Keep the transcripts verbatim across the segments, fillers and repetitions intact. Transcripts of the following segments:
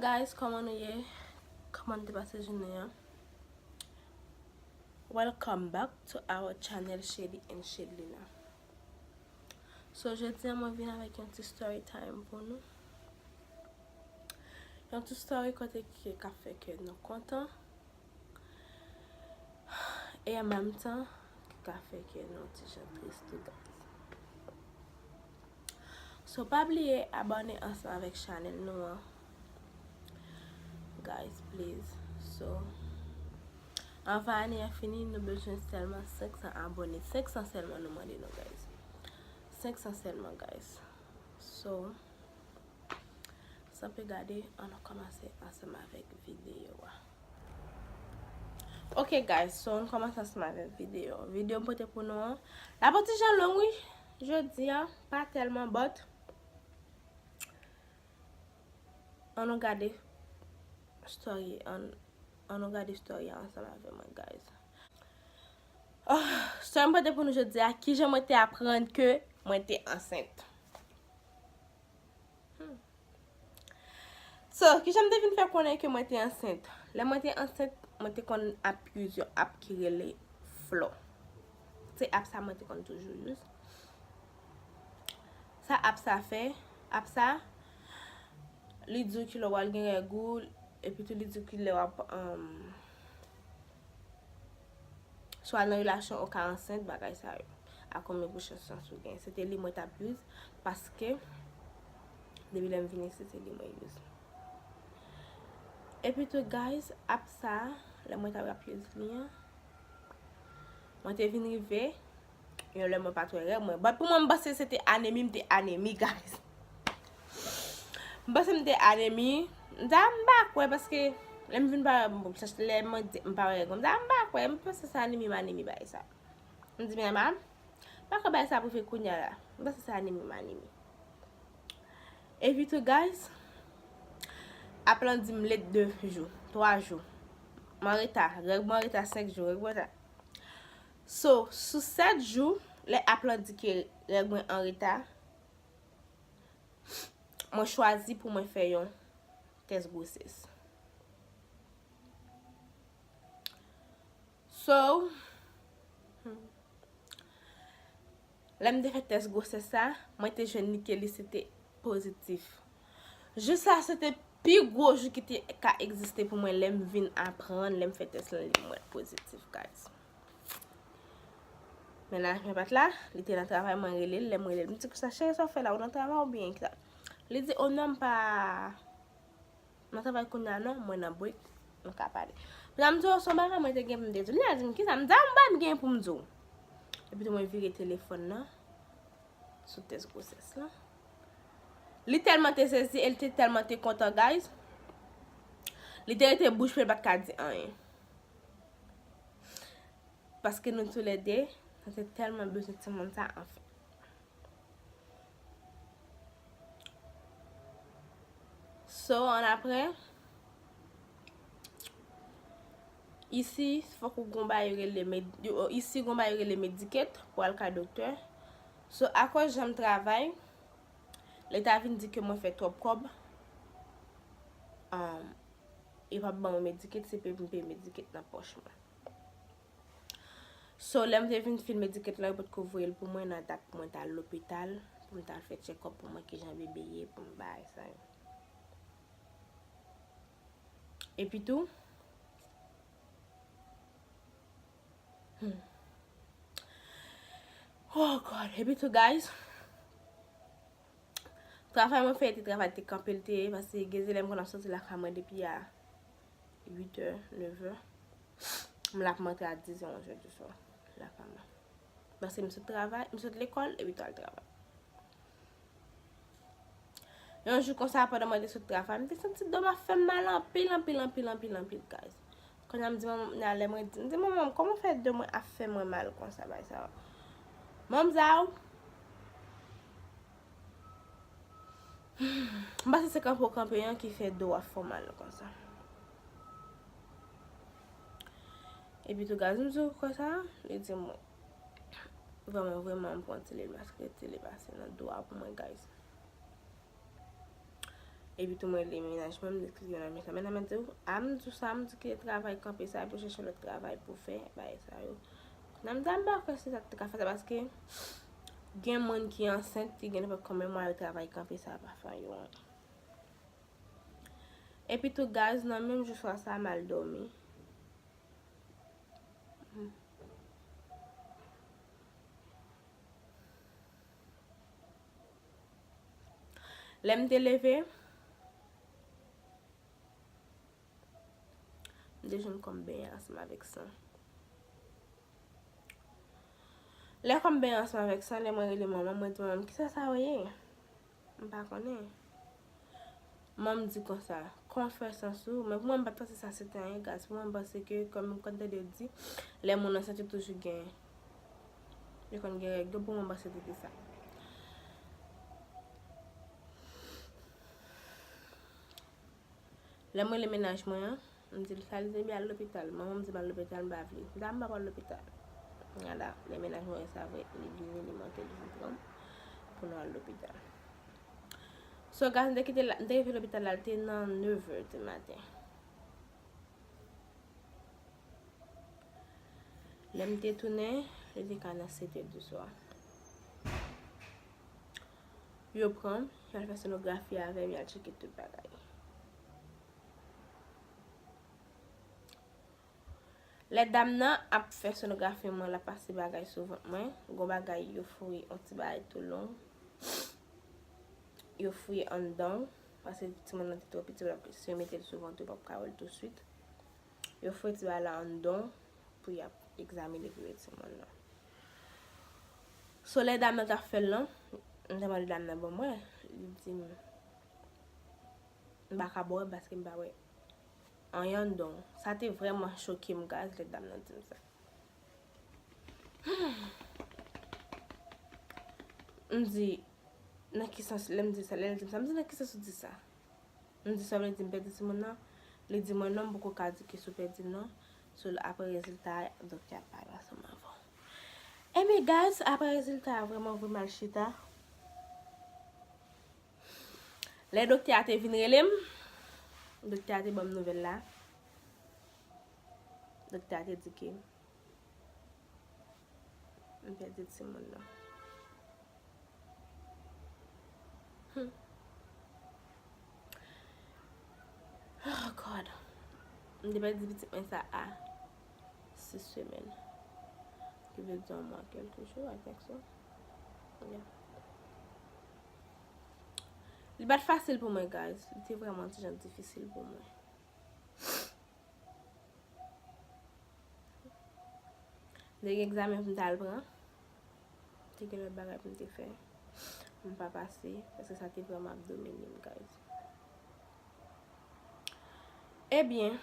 Guys, kòman nou ye? Kòman nou te pase jounen an? Welcome back to our channel, Shady and Shadlina. So, jodi a mwen vin avèk yon ti story time pou nou. Yon ti story kote ki ka fè kè nou kontan. E an menm tan, ki ka fè kè nou ti jan tris tou, guys. So, pa bliye abòne ansanm avèk chanèl nou an. Guys, please. So, anvan ane a fini, nou bezwen sèlman senk san abòne. Senk san sèlman nou mande nou, guys. Senk san sèlman, guys. So, san pli gade, ann kòmanse ansanm avèk videyo a. Ok, guys, so, ann kòmanse ansanm avèk videyo. Videyo m pote pou nou an. L ap yon ti jan long, wi, jodi a, pa tèlman, but ann nou gade story, ann, ann nou gade story a ansanm avè mwen, guys. Oh, story m pote pou nou jodi a, kijan mwen te aprann ke mwen te ansent. Hmm. So, kijan m te vin fè konnen ke mwen te ansent? Lè mwen te ansent, mwen te konn ap use yon app ki rele Flo. Se app sa mwen te konn toujou use. Sa app sa fè? App sa, li di w kilè w al gen règ ou, epi tou li di w kilè w ap, um, swa nan relasyon ou ka ansent, bagay sa yo. A konbyen pousan chans ou gen. Se te li mwen t ap use, paske depi lè m vin isit, se li mwen use. Epi tou, guys, app sa, lè mwen t ap use li an, mwen te vin rive, yon lè mwen pa t wè règ mwen. But pou mwen, m panse se te anemi, m te anemi, guys. M panse m te anemi. M ta, m pa kwè, paske lè m vin pa, bon, lè mwen di m pa wè règ mwen, m ta, m pa kwè, m panse se anemi, m anemi bagay sa. M di, men, m pa kwè bagay sa pou fè kounye a la. M panse se anemi, m anemi. Epi tou, guys, app lan di m late de jou, twa jou. M an reta, règ mwen an reta senk jou, règ mwen an reta. So, sou sèt jou, lè app lan di ke règ mwen an reta, mwen chwazi pou mwen fè yon tès gwosès. So, hmm, lè m te fè tès gwosès sa, mwen te jwenn li ke li se te pozitif. Jou sa, se te pi gwo jou ki te ka egziste pou mwen lè m vin aprann, lè m fè tès lan, li mwen pozitif, guys. Mennaj mwen pa t la, li te nan travay, mwen rele l, lè m rele l, m di konsa, cheri, sa w fè la, ou nan travay oubyen kisa? Li di, o non, m pa nan travay kounye a non, mwen nan break, nou ka pale. Kounye a m di w, se yon bagay mwen te gen pou m te di w. Li a di m, kisa? M di, a, m pa t gen pou m di w. Epi tou mwen vire telefòn nan sou tès gwosès lan. Li tèlman te sezi e li te tèlman te kontan, guys. Li te rete bouch pe, li pa t ka di anyen. Paske nou toulède, nou te tèlman bezwen timoun sa, anfen. So, ann apre, isi, fòk ou gon bagay yo rele med-, yo, isi, gon bagay yo rele Medicaid pou al kay doktè. So, akoz jan m travay, leta vin di ke mwen fè twòp kòb, um, yo p ap ban mwen Medicaid, se pe-, m peye Medicaid nan pòch mwen. So, lè m te vin fin Medicaid lan, yo potko voye l pou mwen nan dat pou mwen t al lopital, pou m t al fè tchekòp pou mwen kijan bebe ye, pou m bay sa yo. Epi tou, hmm. Oh God, epi tou, guys, travay mwen fè, te travay te kanpe l te ye, paske gen zile m konn ap soti lakay mwen depi a uit è, nèf è. M la pou m antre a diz è, onz è di swa lakay mwen. Paske m sot travay, m sot lekòl, epi tou al travay. Yon jou konsa, pandan mwen te sot travay, m te santi do m ap fè m mal anpil, anpil, anpil, anpil, anpil, guys. Kounye a m di manman m, lè mwen di, m di, manman m, kòman fè do mwen ap fè mwen mal konsa, bagay sa yo? Manzè, m panse se kanpe w kanpe an ki fè do w ap fè w mal konsa. Epi tou, guys, m di w konsa, li di mwen, vrèman, vrèman, m pran ti lil maske, ti lil pase nan do a pou mwen, guys. Epi tou mwen rele mennaj mwen, m di kite nan mennaj mwen, m di w, a m di w sa, m di kite travay kanpe sa, epi w chèche lòt travay pou fè, bagay sa yo. Nan m di a m pa kwè se sa k te ka fè sa, paske gen moun ki ansent, ki gen nenpòt konbyen mwa yo travay kanpe sa, pa fè yo anyen. Epi tou guys, nan menm jou swa sa, m al dòmi. Lè m te leve, m te jwenn kò m benyen ansanm avèk san. Lè kò m benyen ansanm avèk san, lè mwen rele manman, mwen di manman m, "Kisa sa yo ye?" M pa konnen. Manman m di konsa, "Kò w fè san sou ou?" Men pou mwen, m pa t panse sa se te anyen, guys. Pou mwen, m panse ke, kòm m konn tande yo di, lè moun ansent, yo toujou gen, yo konn gen règ yo, pou mwen, m panse se te sa. Lè m rele mennaj mwen an, m di l, "Sa l di, m al lopital." Manman m di m al lopital, m pa vle. M di a m pa pral lopital. Kounye a la, lè mennaj mwen wè sa vre, li vini, li monte, li vin pran m pou nou al lopital. So, guys, m te kite la, m te rive lopital la, li te nan nevè di maten. Lè m te tounen, li te ka nan setè di swa. Yo pran m, y al fè sonografi avè m, y al tcheke tout bagay. Lè dam nan ap fè sonografi mwen, l ap pase bagay sou vant mwen, gon bagay yo fouye, yon ti bagay tou long. Yo fouye anndan, paske timoun nan te twò piti, si yo mete l sou vant, yo p ap ka wè l touswit. Yo fouye ti bagay la anndan pou y ap egzamine pou yo timoun nan. So, lè dam nan t ap fè l lan, m te mande dam nan ban mwen, li di m, m pa ka ba w paske m pa wè anyen anndan w. Sa te vrèman choke m, guys, lè dam nan di m sa. M di, "Nan ki sans?" Lè m di sa, lè l di m sa, m di, "Nan ki sans ou di sa?" M di, "Sa vle di m pèdi timoun nan?" Li di mwen, "Non, m poko ka di ke si w pèdi l non." So, apre rezilta a, doktè a pale ansanm avè w. Ebyen, guys, apre rezilta a, vrèman, vrèman, m al chita. Lè doktè a te vin rele m, doktè a te ban m nouvèl la. Doktè a te di ke m pèdi timoun nan. Hmm. Oh God. M te pèdi pitit mwen sa a sis semèn. Ki vle di yon mwa kèlke jou, I think so. Yeah. Li pa t fasil pou mwen, guys. Li te vrèman ti jan difisil pou mwen. M te gen egzamen pou m t al pran. M te gen lòt bagay pou m te fè. M pa pase, paske sa te vrèman ap domine m, guys. Ebyen,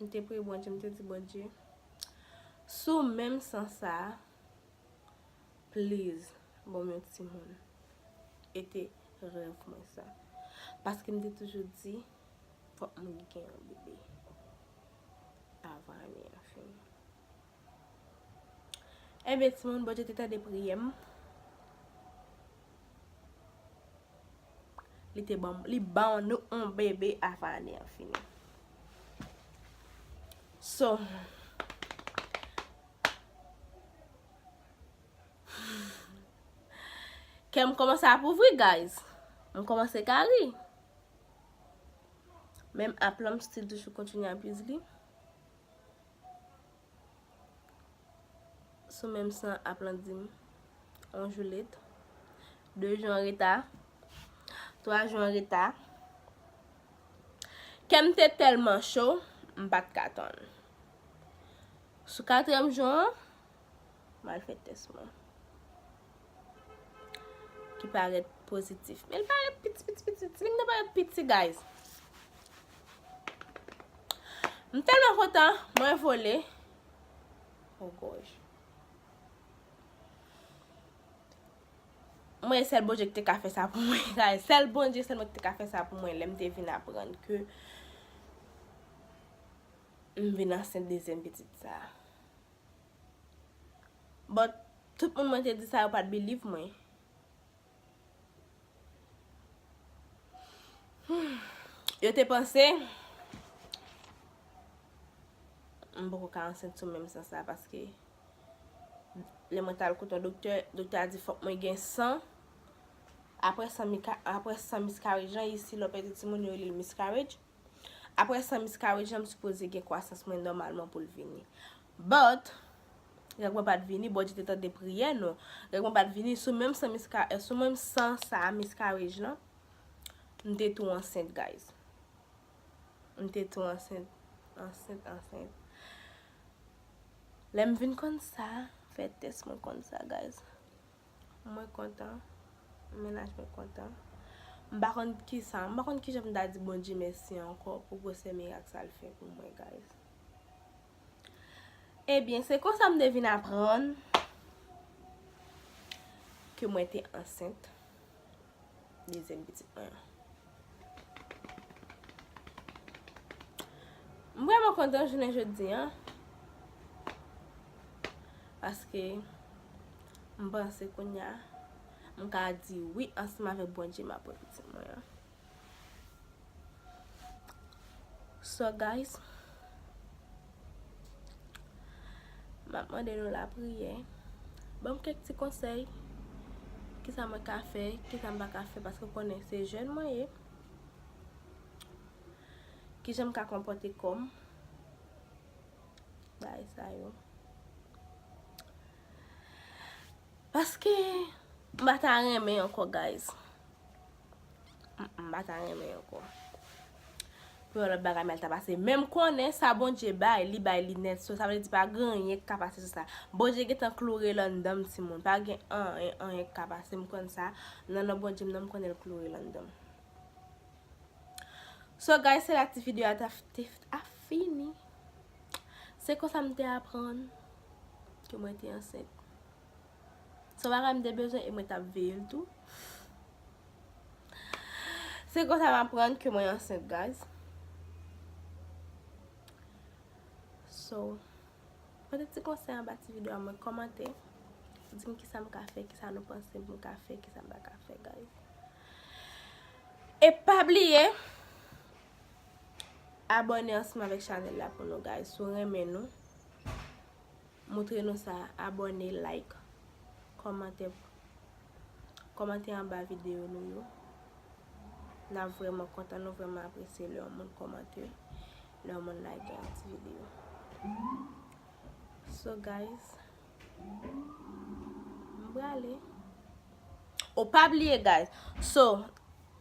m te priye Bondye, m te di, "Bondye, sou menm san sa a, please, ban m yon timoun." E te rèv mwen sa. Paske m te toujou di, "Fòk mwen gen yon bebe avan ane an fini." Ebyen, timoun, Bondye te tande priyè m. Li te ban m, li ban nou yon bebe avan ane an fini. So, kè m kòmanse ap ouvri, guys. M kòmanse ka ri. Men m ap lan, m still toujou kontinye ap use li. Sou menm san ap lan di m, yon jou let, de jou an reta, twa jou an reta. Kè m te tèlman cho, m pa t ka tann. Sou katriyèm jou an, m al fè tès mwen. Ki parèt pozitif. Men l parèt piti, piti, piti, piti. Li nan parèt piti, guys. M tèlman kontan, mwen vole. Oh gosh. Mwen, sèl Bondye ki te ka fè sa pou mwen, guys. Sèl Bondye sèlman ki te ka fè sa pou mwen, lè m te vin aprann ke m vin ansent dezyèm pitit sa. But, tout moun mwen te di sa, yo pa t believe mwen. Yo te panse m poko ka ansent sou menm san sa, paske lè mwen t al kote yon doktè, doktè a di fòk mwen gen san. Apre san, apre san miscarriage lan, isi lè w pèdi timoun yo rele l miscarriage. Apre san miscarriage lan, m sipoze gen kwasans mwen nòmalman pou l vini. But, règ mwen pa t vini, Bondye te tande priyè nou. Règ mwen pa t vini, sou menm san miska-, sou menm san sa miscarriage lan, m te tou ansent, guys. M te tou ansent, ansent, ansent. Lè m vin konn sa, fè tès mwen konn sa, guys. Mwen kontan, mennaj mwen kontan. M pa konn kisa, m pa konn kijan m ta di Bondye mèsi ankò pou gwosè mirak sa l fè pou mwen, guys. Ebyen, se konsa m te vin aprann ke mwen te ansent dezyèm pitit mwen an. M vrèman kontan jounen jodi an, paske m panse kounye a m ka di wi ansanm avèk Bondye m ap wè pitit mwen an. So, guys, m ap mande nou lapriyè. Ban m kèk ti konsèy. Kisa mwen ka fè, kisa m pa ka fè, paske w konnen se jèn mwen ye. Kijan m ka konpòte kò m? Bagay sa yo. Paske m pa ta renmen ankò, guys. Mm, mm, m pa ta renmen ankò. Pou yon lòt bagay mal ta pase. Men m konnen sa Bondye bay, li bay li nèt. So, sa vle di pa gen anyen k ka pase sou sa. Bondye gentan kloure l anndan m, timoun. Pa gen anyen, anyen k ka pase. M konn sa. Nan non Bondye m nan, m konnen l kloure l anndan m. So, guys, se la ti videyo a ta f-, te f-, a fini. Se konsa m te aprann ke mwen te ansent. Se yon bagay m te bezwen e mwen t ap veye l tou. Se konsa m aprann ke mwen ansent, guys. So, pote ti konsèy anba ti videyo a, mwen kòmante. Di m kisa m ka fè, kisa nou panse m ka fè, kisa m pa ka fè, guys. E pa bliye, abòne ansanm avèk chanèl la pou nou, guys. Si w renmen nou, montre nou sa, abòne, like, kòmante, kòmante anba videyo nou yo. N ap vrèman kontan, nou vrèman apresye lè yon moun kòmante, lè yon moun like yon ti videyo. So, guys, m prale. O, pa bliye, guys. So,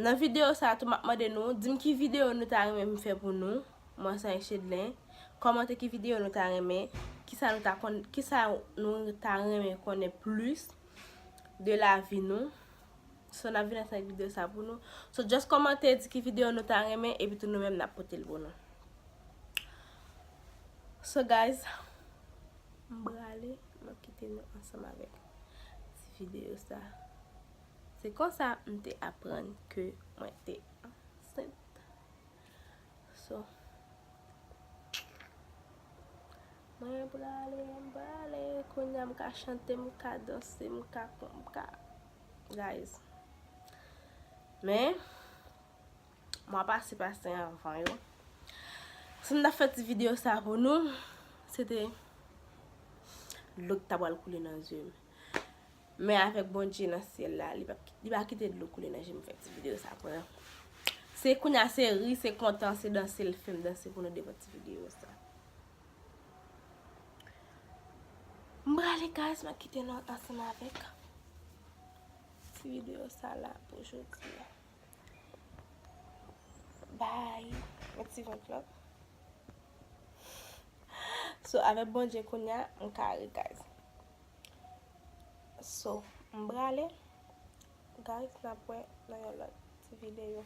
nan videyo sa a tou, m ap mande nou, di m ki videyo nou ta renmen m fè pou nou. Mwen se Chedlen. Kòmante ki videyo nou ta renmen, kisa nou ta konn, kisa nou ta renmen konnen plis de lavi nou. So, n ap vin ansanm ak videyo sa pou nou. So, just kòmante, di ki videyo nou ta renmen, epi tou nou menm n ap pote l pou nou. So, guys, m prale, m ap kite nou ansanm avèk ti videyo sa. Se konsa m te aprann ke mwen te ansent. So, mwen prale, m prale. Kounye a m ka chante, m ka danse, m ka, m ka, guys. Men, mwa pase pase anvan yo. Si m ta fè ti videyo sa pou nou, se te dlo ki ta pral koule nan zye m. Men avèk Bondye nan syèl la, li pa, li pa kite dlo koule nan je m fè ti videyo sa pou nou. Se kounye a, se ri, se kontan, se danse l fè m danse pou nou devan ti videyo sa. M prale, guys, m ap kite nou ansanm avèk ti videyo sa la pou jodi a. Bye. Yon ti vant la. So, avèk Bondye kounye a, m kare, guys. So, m prale. Guys, n ap wè nan yon lòt ti videyo.